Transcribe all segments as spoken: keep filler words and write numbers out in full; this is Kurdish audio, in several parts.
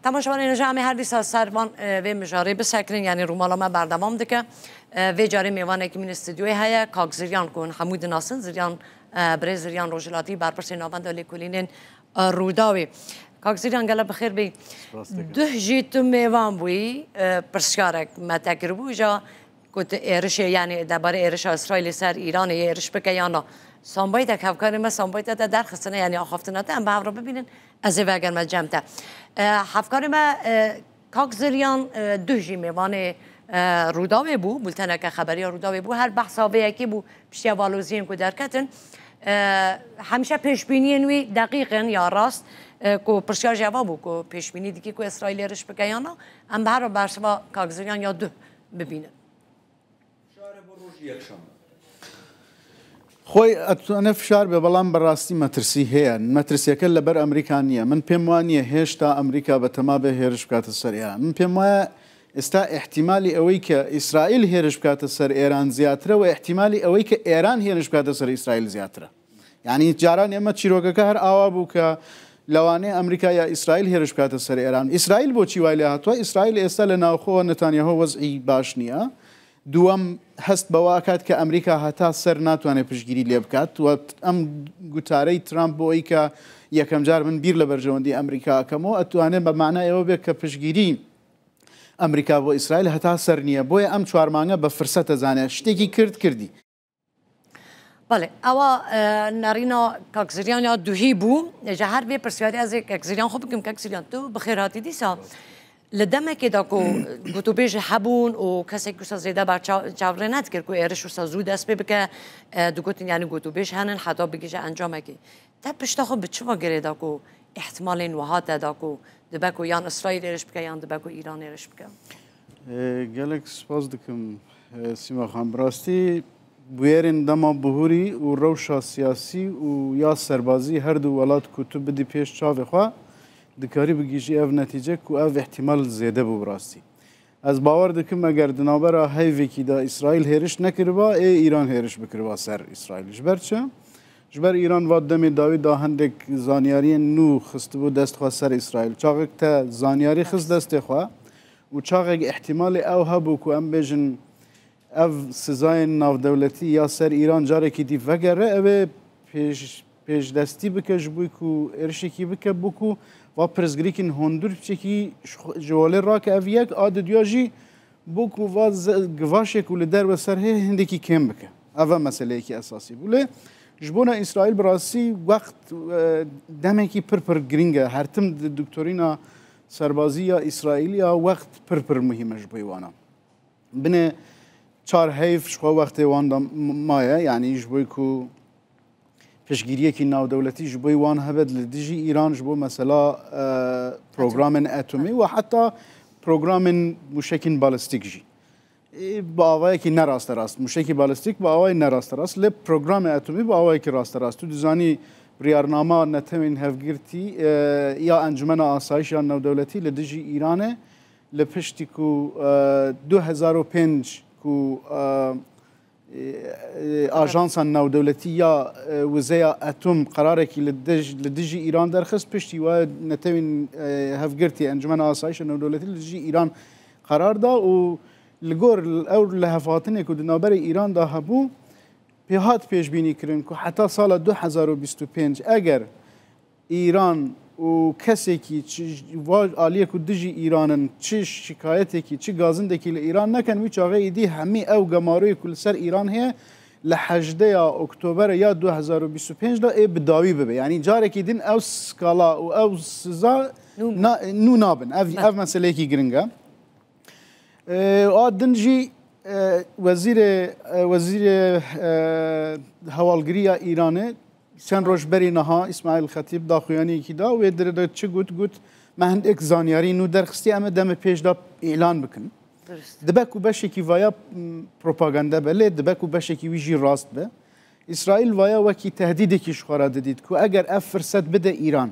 Temaşevanên hêja, em ê her dîsa ser van, e, vê mijarê bisekirin, yanî rûmala me berdewam dike. E, vê carê mêvanekî min ê stûdyoyê heye, kak Ziryan, ku hûn hemû dinasin, Ziryan, e, birêz Ziryan Rojhilatî, berpirsê Navenda Lêkolînên, e, Rûdawê. Kak Ziryan, gele bi xêr bî. Spas dikim. Duh jî tu mêvan bûyî, e, pirsyarek me te kiribû, îja ku tu êrişê, yanî debarê êrişa Îsraîlê ser Îranê yê êriş bike yan na. Sambaytek hevkarê me, sambayta te derxistine, yanî axaftina te, em bi hev re bibînin, ez ê vegerime cem te. E, hevkarê me, e, Kak Ziryan, e, duh jî mêvanê, e, Rûdawê bû, bulteneke xeberiya Rûdawê bû. Her behsa vê yekê bû, piştiya valoziyên ku derketin. E, hemişe pêşbîniyên wî deqîq in ya rast, e, ku pirsyar jî eva bû ku pêşbînî dikî ku Îsraîl êriş bike yan na. Em bi her re bersiva Kak Ziryan ya duh bibînin. Şare bo rojî yekşanbe. Xwey etûne fişar be, belam bi rastî metirsî heye. Metirsiyeke li ber Amerîka niye. Min pêm waniye hêşta Amerîka bi tema be hêriş bikate ser Êran. Min pêm waya êsta îhtîmalî ewey ke Îsraîl hêriş bikate ser Êran ziyatire û îhtîmalî ewey ke Êran hêriş bikate ser Îsraîl ziyatire. Yanî caran ême çîrokeke her awa bû ke lewanê Amerîka ya Îsraîl hêriş bikate ser Êran. Îsraîl bo çî way lê hatwa? Îsraîl êsta li navxwe Netanyahu wez'î baş niye. Duwem hest be wa kat ke Amerîka heta ser natwane piştgirî lê bikat. We em gutarey Trump bo ey ke yekem car min bîr li berjewendî Amerîka kemo. Etwane be mana ewe be ke piştgirî Amerîka bo Îsraîl heta ser niye. Boye em çar mange be firsete zane. Ştêkî kird kirdî. Belê, ewa, e, nerîna Kak Ziryan ya duhî bû. Ji her vê pirsyarê ez ê Kak Ziryan xwe bikim. Kak Ziryan, tu bi xêr hatî dîsa. Li demekê de ku gotûbêj hebûn û kesek wisa zêde ber ça-, çavrê nedikir ku êriş wisa zû dest pê bike, e, digotin, yanî gotûbêj henin heta bigihîje encamekê. Te pişta xwe bi çi ve girêda ku îhtimalên wiha te da ku dibe ku yan Îsraîl êriş bike yan dibe ku Îran êriş bike? E, gelek spas dikim, e, Sîma Xan. Bi rastî bûyerên dema bihurî û rewşa siyasî û ya serbazî her du welat ku tu bidî pêş çavê xwe, dikarî bigihîjî ev netîce ku ev îhtimal zêde bû bi rastî. Ez bawer dikim, eger di navbera heyvekî de Îsraîl hêriş nekiriba, ê Îran hêriş bikiriba ser Îsraîl. Ji ber çi? Ji ber Îran va demê dawî da hindek zanyariyên nû xistibû dest xwe ser Îsraîl. Çaxek te zanyarî xist destê xwe û çaxek îhtimalê ew hebû ku em bêjin ev sizayên navdewletî ya ser Îran carekî dî vegere, ew ê pêş-, pêşdestî bike ji bo ku êrişekî bike, bo ku va pirsgirêkên hundir piçekî ji xwe, ji holê rake. Ev yek, a diduya jî bo ku va ze-, givaşê ku li derve ser heye hindekî kêm bike. Ev e meseleyekî esasî bû. Lê ji bona Îsraîl bi rastî wext, e, demekî pir pir girîng e. Her tim di doktorîna serbazî ya Îsraîlî ya wext pir pir muhîm e ji bo wana. Binê çar heyv ji xwe wextê wan de m-, maye, yanî ji bo ku piştgiriyekî navdewletî ji bo wan hebe li dijî Îran, ji bo mesela, e, programên etomî û heta programên mûşekên balîstîk jî. E, bi awayekî ne rasterast, mûşekî balîstîk bi awayê ne rasterast, lê programê etomî bi awayekî rasterast. Tu dizanî biryarnama Netewên Hevgirtî, e, ya Encûmena Asayîş ya Navdewletî li dijî Îranê, li piştî ku, e, du hezar û pênc ku, e, e, ajansa navdewletî ya, e, wizeya etom qerarekî li dij-, li dijî Îran derxist, piştî we Netewên, e, Hevgirtî, Encûmena Asayişa Navdewletî li dijî Îran qerar da û li gor ew lihevhatinê ku di navberê Îran de hebû, pê hat pêşbînî kirin ku heta sala du hezar û bîst û pênc eger Îran û kesekî çi, va aliyê ku dijî Îran in, çi şikayetekî, çi gazindekî li Îran nekin, wî çaxê êdî hemî ew gemaroyê ku li ser Îran heye, li hejdeya Oktoberê ya du hezar û bîst û pênc de ê bi dawî bibe. Yanî carekî din ew skala û ew siza Nû. na-, nû nabin. Ev, Belê. ev meseleyekî giring e. E, a din jî, e, wezîrê, e, wezîrê, e, hewalgirî ya Îranê çend roj berî niha Îsmaîl Xetîb daxuyaniyekî da, wê dire de çi got? Got, me hindek zanyarî nû derxistî, em ê demê pêş de îlan bikin. Durust. Dibe ku beşekî vaya, m, propagande be, lê dibe ku beşekî wî jî rast be. Îsraîl vaya wekî tehdîdekî ji xwe re didît ku eger ev firset bide Îran,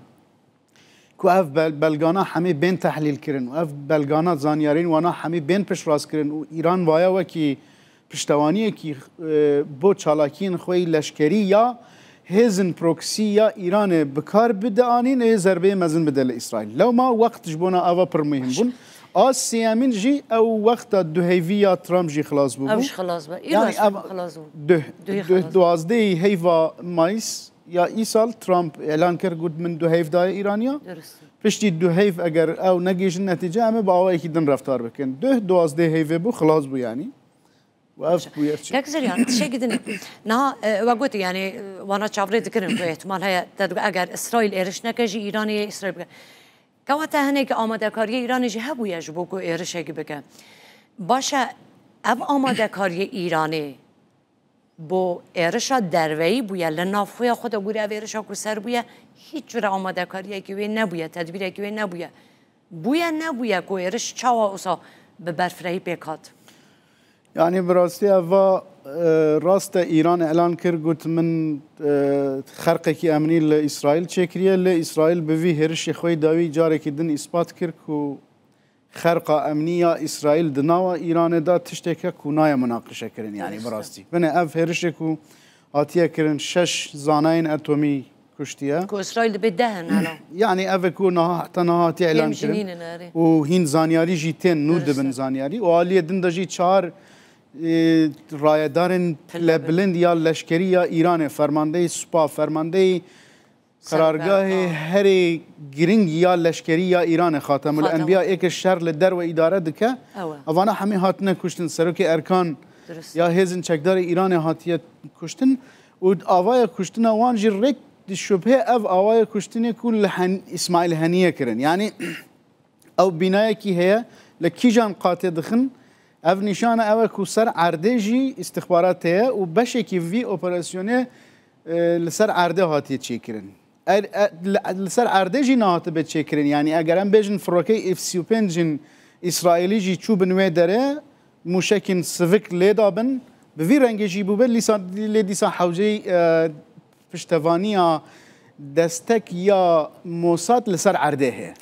ku ev bel-, belgana hemî bên tehlîl kirin û ev belgana zanyarên wana hemî bên piştrast kirin û Îran vaya wekî piştewaniyekî, e, bo çalakiyên xwe yî leşkerî ya hêzin proxy ya Îranê bi kar bide anîn, ê zerbeyê mezin bide li Îsraîl. Lewma wext ji bona ava pir muhîm bûn. A sêyemîn jî ew wexta duheyvî ya Trump jî xilas bûbû. Ew jî xilas bû. Îro Yanî ev xilas bû. Duh, Duhê duh xilas bû. Duwazdehê heyva Mayîs ya îsal Trump îlan kir, got, "Min duheyv daye Îraniya." Durust. Piştî duheyv eger ew negihîjin netîce, em ê bi awayekî din reftar bikin. Duh duwazdehê heyvê bû, xilas bû yanî. Û ev bûyer çi? Kek Ziryan, tiştekî din e. Niha, e, we gotî, yanî, e, wana çavrê dikirin ku ihtimal heye, te digot, eger Îsraîl êriş neke jî, Îranê yê Îsraîl bike. Kewata hinekî amadekariyê Îranê jî hebûye ji bo ku êrişekî bike. Baş e, ev amadekariyê Îranê bo êrişa derveyî bûye, li nav xwe ya xwe de gorî ev êrişa ku ser bûye, hîç cure amadekariyekî wê nebûye, tedbîrekî wê nebûye. Bûye nebûye ku êriş çawa wisa bi berfirehî pêk hat? Yanî bi rastî ev va, e, rast e, Îran îlan kir, got, "Min, e, xerqekî emnî li Îsraîl çêkiriye." Lê Îsraîl bi vî hêrişê xwe yî dawî carekî din îspat kir ku xerqa emnî ya Îsraîl di nava Îranê de tiştek e ku nayê munaqişekirin, yanî bi Durust e. rastî. Binê ev hêrişê ku hatiye kirin, şeş zanayên etomî kuştiye. Ku Îsraîl dibê deh in hela. Yanî ev e ku niha, heta niha hatiye îlan Hêm kirin. jinîn in, erê. Û hîn zanyarî jî tên nû Durust dibin e. zanyarî. Û aliyê din de jî çar, e, rayedarên Pile pile bilind ya leşkerî ya Îranê, fermandeyê spa, fermandeyê Serdarê qerargahê xwe. herê giring ya leşkerî ya Îranê, Xatemul Xatem- Enbiya, ê ke şer li derve îdare dike. Ew e. Evana hemî hatine kuştin. Serokê Erkan Durust. ya Hêzên Çekdarê Îranê hatiye kuştin û avaya kuştina wan jî rêk di şubhê ev avaya kuştinê ku li Hen-, Îsmaîl Heniyê kirin. Yanî ew bînayekî heye, li kîjan qatê dixin, ev nîşana ew e ku ser erdê jî îstixbarat heye û beşekî vî operasyonê, e, li ser erdê hatiye çêkirin. Er, e, li, li ser erdê jî nehatibe çêkirin. Yanî eger em bêjin firokeyê F sî û pênc in Îsraîlî jî çû bin wê derê, mûşekên sivik lê dabin, bi vî rengê jî bûbe, lîsa, lê dîsa hewceyî, e, piştevaniya destek ya Mossad li ser erdê heye.